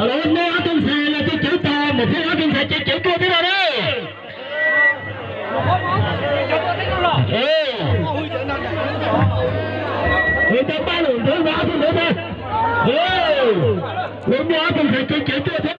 Lawv muab ob tug ntxhais los cov cawv tau, mus pheej ob tug ntxhais cov cawv tuaj thiab no na. Lawv cov paj lawm ntawd, ob tug ntawd na. Lawv muab ob tug ntxhais cov cawv tuaj thiab.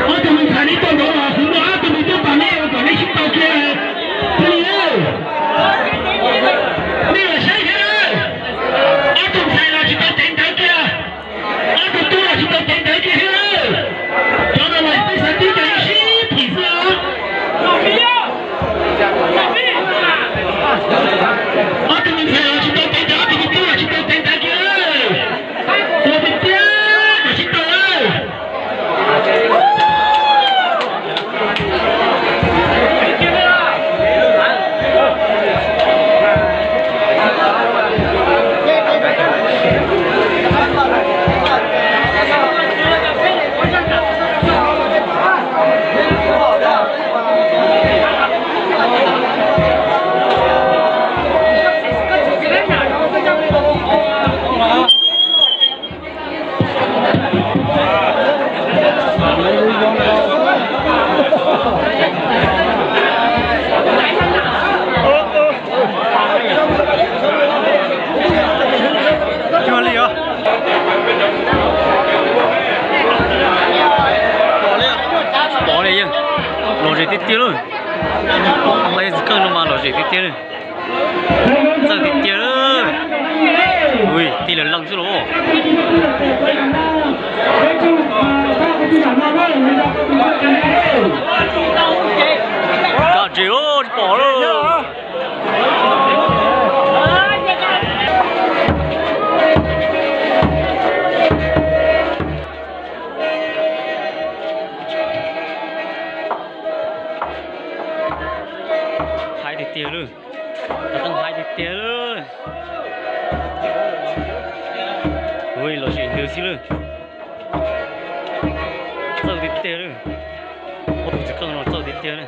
Ob tug me ntxhais neb tuaj ntawd los kuv muaj ob tug me tub pas nej ua kom nej sib tau kiag thiaj li. Nej los saib thiab, ob tug ntxhais los tsis tau tev ntawd kiag, ob tug tub los tsis tau tev ntawd kiag thiab. Cov no los peb xav tib cov sib phim xwb os. Ob tug me ntxhais los tsis tau tev ntawd, ob tug me tub los tsis tau tev ntawd kiag. Ua tiag tiag mas sib tau lawm. Cuag li os. Pom li yeej lom zem tiag tiag lauj. Txiv Keej no mas lom zem tiag tiag li. Txawj tiag tiag li. Ui, tig lawm leej xwb los. Kab tsis, tsis pom lauj. Haib tiag tiag lawm. Tau teeb haib tiag tiag lawm. Ui, lom zem ntws xwb lawm. Txawj tiag tiag lawm. Ua tus txiv qeej no txawj tiag tiag na.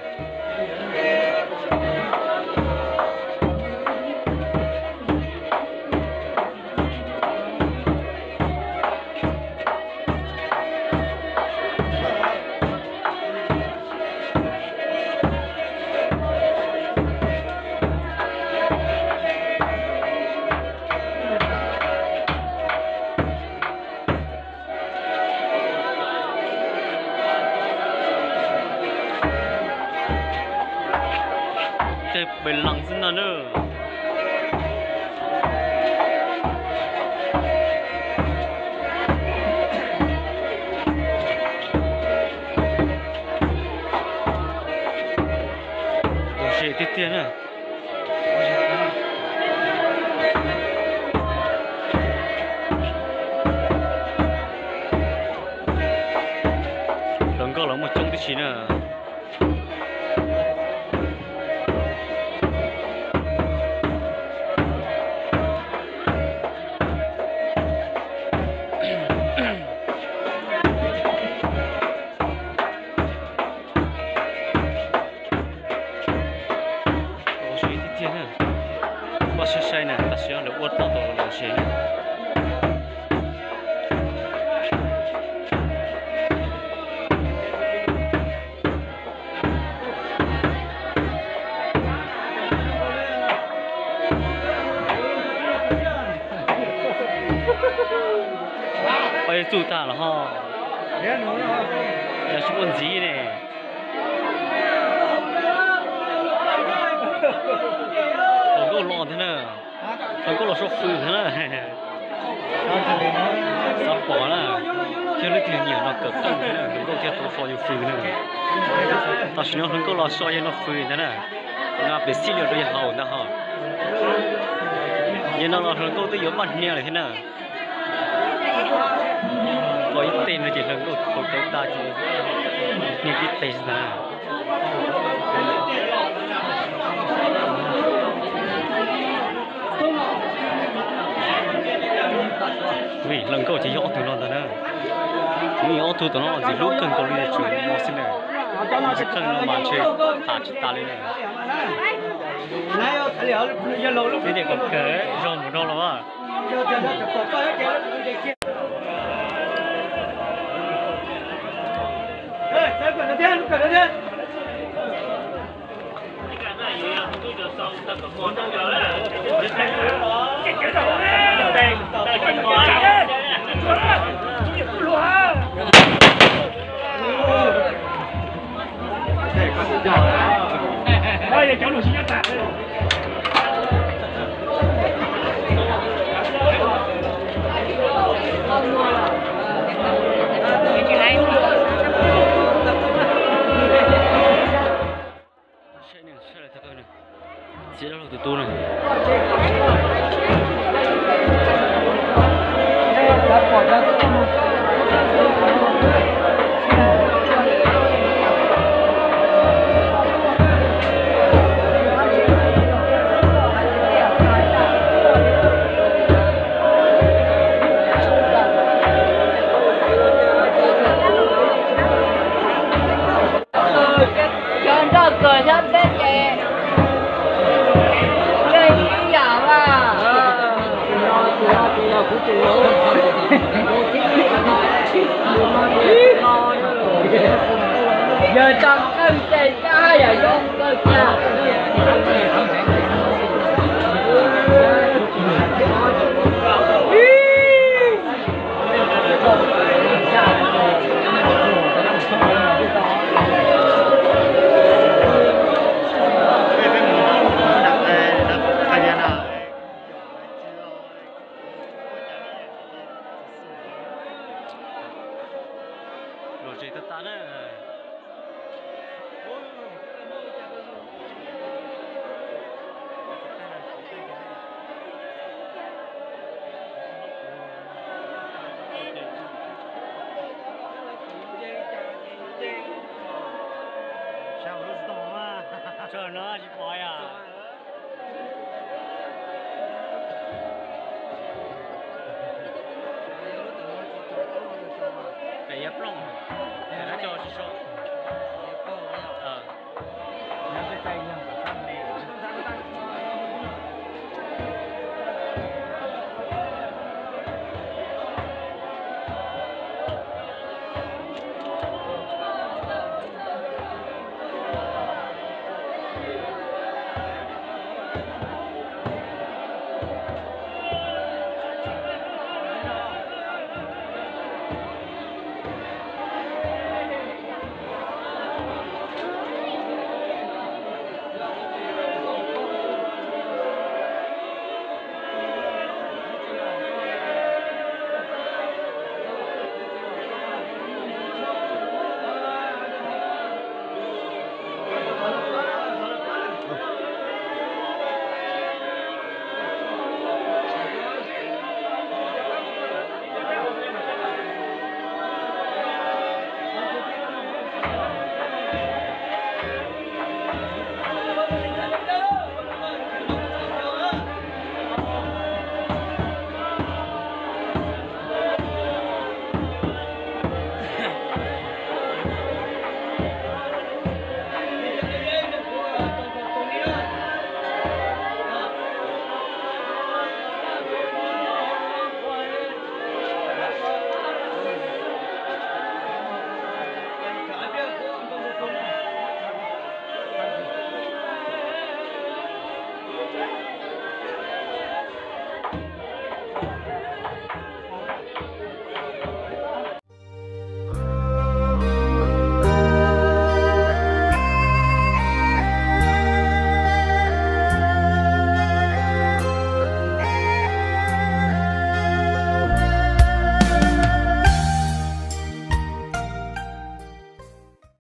Tej pes leej xwb ntag na. na. Hluas nkauj los muaj coob tib si na. Ua siab tiag tiag na. Ua sai sai na, tam sim no lawv ua tau tau los ze na. Ua txuj tag los ho, yog tsis muaj ntxiv ne. Hluas nkauj los thiab na, hluas nkauj los sau fws thiab na. Xav pom na, yog leej twg nyiam no kawm qeej thiab na, hluas nkauj thiaj tau sau yus fws na. Tam sim no hluas nkauj los sau yawg no fws ntag na, nqa pem xij li rau yawg haus ntag ho. Yawg no los hluas nkauj twb yuav maj hnia lawm thiab na. Pom ib teg no ces hluas nkauj haus tau tas ces hnia ib teg xwb ntag. Hluas nkauj ces yog ob tug no ntag na. Ob tug tom no ntxim hlub kawg nkaus li, tseem no xwb na. Ntxim kawg no mas ntshe tham tsis tas li na. Vib tias kom kawg zog mus no los. Txiv loj tus tub no. Cov nroj kawg nyob peb ces yeej ib yam mas. Yog tso kawg ces tsa yam zoo kawg tsa. Luag zes tag tag na. Tsawg no tsis pom yom. Pem yuav plooj, pem no tsis so.